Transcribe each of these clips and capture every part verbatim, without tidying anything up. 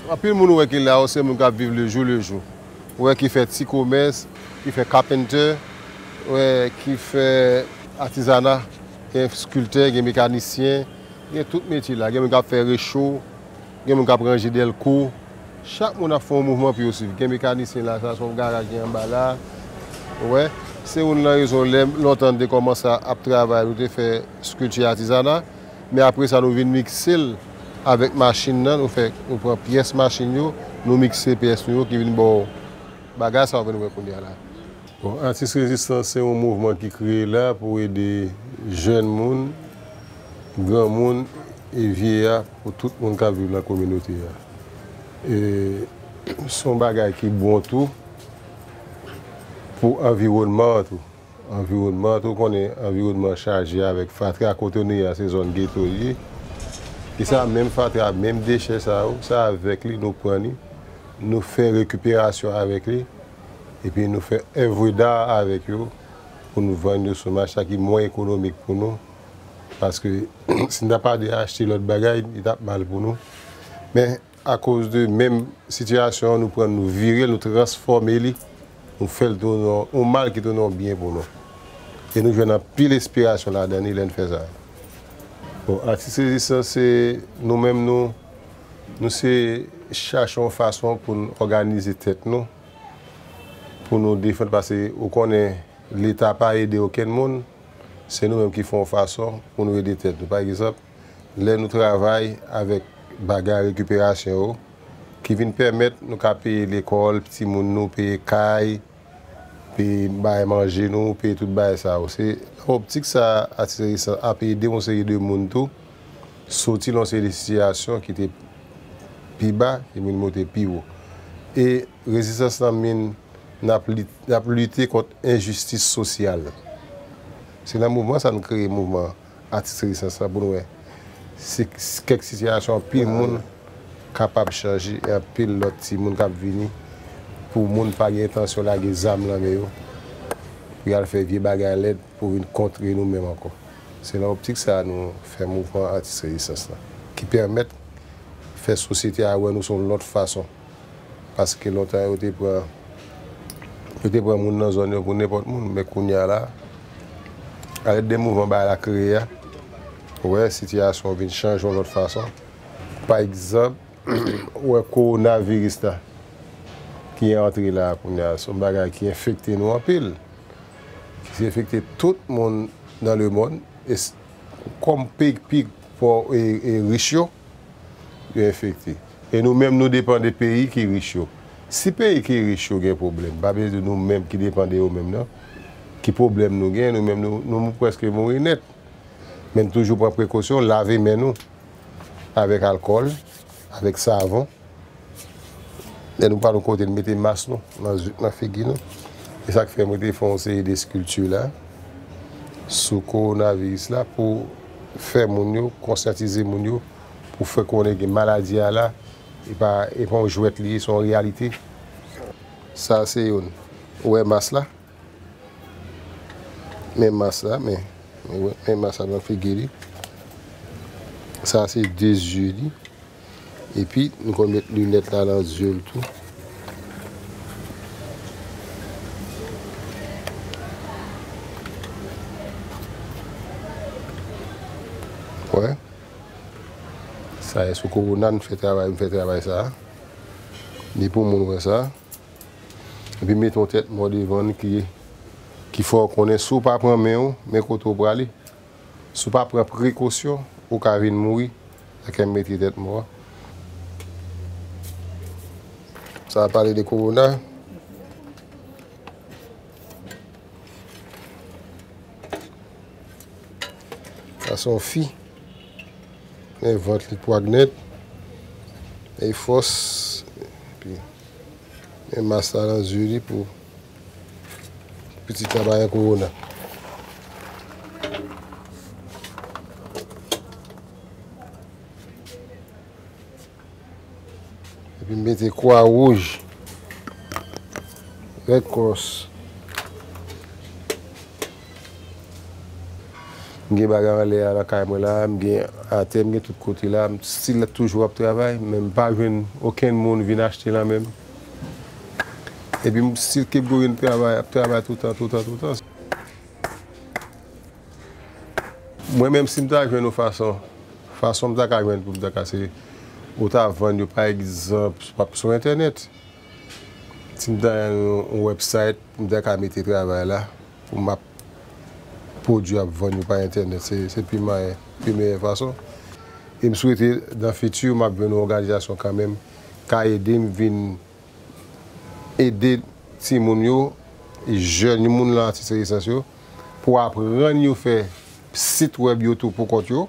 Anpil moun ou wè ki la yo, se moun k ap viv le jou le jou. Ou wè ki fè ti komès, ki fè kapentè, ou wè ki fè atizana, gen skiltè, gen mekanisyen, gen tout metye la. Gen moun k ap fè recho, gen moun k ap ranje dèlko. Chak moun ap fè yon mouvman pou yo swiv. Gen mekanisyen la, sa se yon garaj ki anba la. Ou wè, se youn nan rezon lè lontan n te kòmanse ap travay, nou te fè skilti atizana. Men apre sa, nou vin mikse l avèk machin nan, nou fè, nou pran pyès machin yo, nou mikse pyès nou yo ki vin ba w bagay sa w vin wè kounye a la. Bon, Atis Rezistans se yon mouvman ki kreye la pou ede jèn moun, granmoun e vyeya, pou tout moun k ap viv nan kominote a. E se yon bagay ki bon tou pou anviwònman an tou. Anviwònman an tou, ou konnen anviwònman chaje avèk fatra, kote nou ye a se zòn geto li ye. E sa menm fatra, menm dechè sa yo, se avèk li nou pran li, nou fè rekiperasyon avèk li, epi nou fè èvre da avèk yo pou nou vann yo sou mache a ki mwen ekonomik pou nou. Paske si n ta pa de achte lòt bagay, li t ap mal pou nou. Men akoz de menm sitiyasyon an, nou pran l, nou vire l, nou transfòme li, nou fè l tounen yon mal ki tounen yon byen pou nou. E nou jwenn anpil enspirasyon ladan li lè n fè sa. Bon, Atis Rezistans, se nou menm, nou, nou se chache yon fason pou n òganize tèt nou, pou nou defann, paske ou konnen Leta pa ede okenn moun, se nou menm ki fè yon fason pou nou ede tèt nou. Pa egzanp, lè nou travay avèk bagay rekiperasyon yo, ki vin pèmèt nou ka peye lekòl timoun nou, peye kay, peye bay manje nou, peye tout bagay sa yo. Se nan optik sa a, Atis Rezistans ap ede yon seri de moun tou soti nan yon seri de sitiyasyon ki te pi ba, ki vin monte pi wo. E rezistans lan, min, n ap lit-, n ap lite kont enjistis sosyal. Se nan mouvman sa n kreye mouvman Atis Rezistans la pou n wè si, si kèk sitiyasyon anpil moun kapab chanje e anpil lòt timoun k ap vini pou moun pa gen entansyon lage zam nan men yo pou y al fè vye bagay lèd pou vin kontre nou menm ankò. Se nan optik sa a nou fè mouvman Atis Rezistans la ki pèmèt fè sosyete a wè nou se yon lòt fason. Paske lontan yo te pran, yo te pran moun nan zòn yo pou nenpòt moun, men kounye a la, alèd de mouvman bagay la kreye a, ou wè sitiyasyon an vin chanje yon lòt fason. Pa egzanp, ou wè kowonaviris la ki antre la kounye a, se yon bagay ki enfekte nou anpil, ki enfekte tout moun nan lemonn, e s-, kòm peyi ki pi pò-, e, e rich yo, yo enfekte. E nou menm, nou depann de peyi ki rich yo. Si peyi ki rich yo gen pwoblèm, pa vle di nou menm ki depann de yo menm nan, ki pwoblèm nou gen, nou menm, nou, nou prèske mouri nèt. Men n toujou pran prekosyon, lave men nou avèk alkòl, avèk savon. Lè nou pral yon kote, n mete mas nou nan, nan figi nou. E sa k fè mwen te fè yon seri de eskilti la sou kowonaviris la pou fè moun yo, konsyantize moun yo, pou fè konnen ke maladi a la, e pa, e pa yon jwèt li ye, se yon reyalite. Sa se youn. Ou wè mas la? Men mas la, men, men, men mas la nan figi li. Sa se de zye li. Epi, nou konn met linèt la nan zye l tou. Wè. Sa e sou kowona, n fè travay, m fè travay sa a. Ni pou moun wè sa. Epi mete yon tèt mò devan n ki, ki fè w konnen si w pa pran men w, men kote w prale. Si w pa pran prekosyon, ou ka vin mouri. Sa k fè m mete tèt mò a. Sa a pale de kowona. Sa se yon fi. Men vant li pwag nèt. E fòs. Epi, men mas la nan zye li pou pitit la pa gen kowona. Epi m mete kwa wouj. Red Cross. M gen bagay anlè a lakay mwen la, m gen atè, m gen tout kote la, m still toujou ap travay, men m pa jwenn okenn moun vin achte lan men m. Epi m still keep going travay, ap travay toutan, toutan, toutan. Mwen menm si m ta jwenn yon fason, fason m ta ka jwenn pou m ta ka se, ou ta vann yo pa egzanp, sou entènèt. Si m ta yon, yon website, m ta ka mete travay la pou m ap pwodui ap vann yo pa entènèt. Se, se pi mwayen, pi meyè fason. E m swete, dan fiti, m ap jwenn yon òganizasyon kanmenm, ka ede m vin ede timoun yo, jèn moun lan atis rezistans yo, pou aprann yo fè sit wèb yo tou pou kont yo,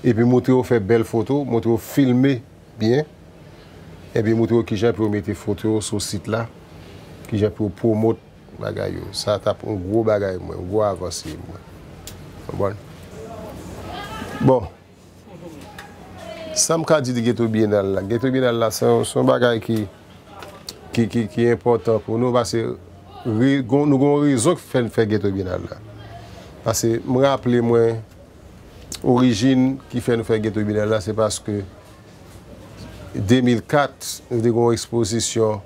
epi montre yo fè bèl foto, montre yo filme byen, epi montre yo kijan pou yo mete foto yo sou sit la, kijan pou yo pwomot bagay yo. Sa t ap yon gwo bagay mwen, yon gwo avanse mwen. Konprann? Bon. Sa m ka di de Ghetto Biennale la? Ghetto Biennale la, se yon, se yon bagay ki, ki, ki, ki enpòtan pou nou, paske re-, gon, nou gon rezon ki fè n fè Ghetto Biennale la. Paske m raple mwen, orijin ki fè nou fè Ghetto Biennale la, se paske de mil kat, nou te gon ekspozisyon,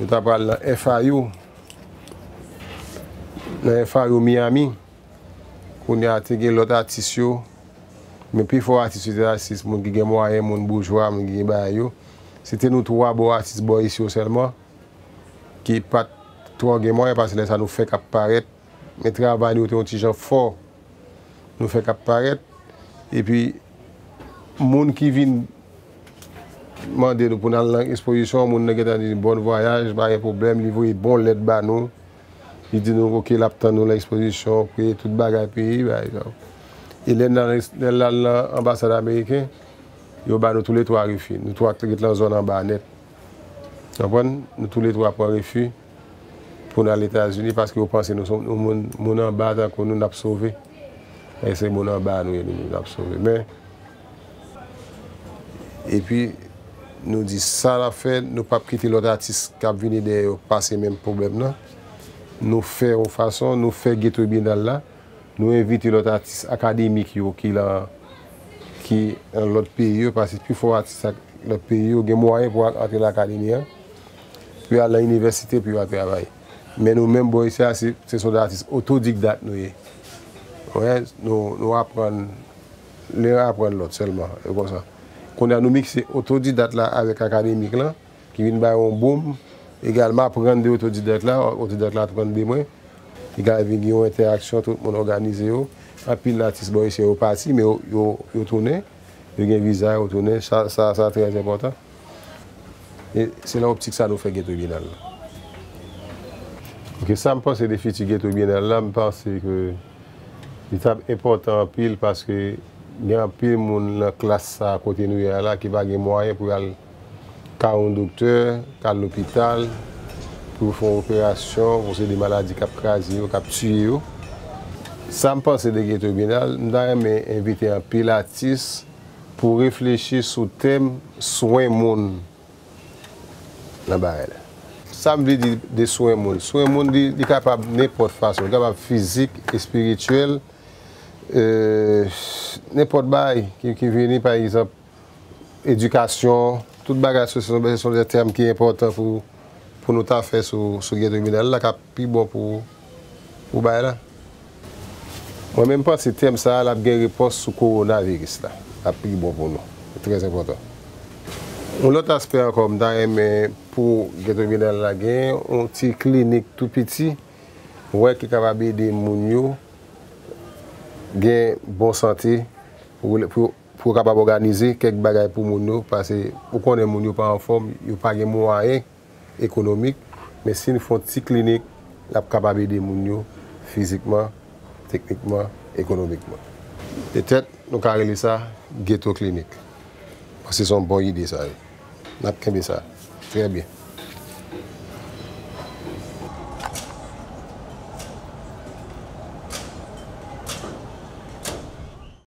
nou ta pral nan F I U, nan F I U Miami. Kounye a, te gen lòt atis yo, men pi fò atis yo te atis moun ki gen mwayen, moun boujwa, moun ki gen bagay yo. Se te nou twa bò atis bò isi yo sèlman, ki pa t twò gen mwayen, paske lè sa nou fèk ap parèt, men travay nou te yon ti jan fò, nou fèk ap parèt. Epi, moun ki vin mande nou pou n al nan ekspozisyon an, moun nan gentan di bon vwayaj, pa gen pwoblèm, li voye bon lèt ba nou. Li di nou, oke, l ap tann nou nan ekspozisyon, preye tout bagay peyi, bay, donk. E lè n al, lè n al nan anbasad ameriken, yo ba nou toulètwa refi. Nou twa ki ret lan zòn anba nèt. Konprann? Nou toulètwa pran refi pou n al Etazini, paske yo panse nou se yon moun, moun anba tankou nou, n ap sove. E se moun anba nou ye, nou, n ap sove. Men, epi, nou di sa n ap fè, nou p ap kite lòt atis k ap vini dèyè yo pase menm pwoblèm nan. Nou fè yon fason, nou fè Ghetto Biennale la, nou envite lòt atis akademik yo ki lan, ki nan lòt peyi yo, paske pi fò atis ak lòt peyi yo gen mwayen pou antre nan akademi an, pou y al nan inivèsite, pou y al travay. Men nou menm bò isi a, se, se son atis otodidakt nou ye. Wè, nou, nou aprann, len aprann lòt sèlman, e konsa. Kounye a nou mikse otodidakt la avèk akademik lan, ki vin bay yon boom, egalman aprann de otodidakt la, otodidakt la aprann de mwen, egal vin gen yon entèraksyon, tout moun òganize yo, anpil atis bò isi yo pati, men yo, yo, yo tounen, yo gen viza, yo tounen, sa, sa, sa trè enpòtan. E se nan optik sa nou fè Ghetto Biennale la. Ok, sa m panse de fiti Ghetto Biennale la, m panse ke li t ap enpòtan anpil paske gen anpil moun nan klas sa kote nou ye a la ki pa gen mwayen pou y al ka yon doktè, ka al lopital, pou yo fè yon operasyon, pou se de maladi k ap kraze yo, k ap tiye yo. Sa m panse de Ghetto Biennale, m ta renmen envite anpil atis pou reflechi sou tèm swen moun nan bagay la. Sa m vle di de swen moun? Swen moun, li, li kapab nenpòt fason. Li kapab fizik, espirityèl, e, nenpòt bagay ki, ki vini, pa egzanp, edikasyon, tout bagay sa, se, se, se de tèm ki enpòtan pou, pou nou ta fè sou, sou Ghetto Biennale la, k ap pi bon pou, pou bagay la. Mwen menm panse tèm sa a, l ap gen repons sou kowonaviris la. L ap pi bon pou nou. Se trè enpòtan. Yon lòt aspè ankò, m ta renmen pou Ghetto Biennale la gen yon ti klinik tou piti, wè ki kapab ede moun yo gen bon sante pou, pou, pou yo kapab òganize kèk bagay pou moun yo, paske ou konnen moun yo pa anfòm, yo pa gen mwayen ekonomik, men si n fè yon ti klinik, l ap kapab ede moun yo fizikman, teknikman, ekonomikman. Petèt, nou ka rele sa Ghetto Clinic. Paske se yon bon ide sa ye. N ap kenbe sa. Trè byen.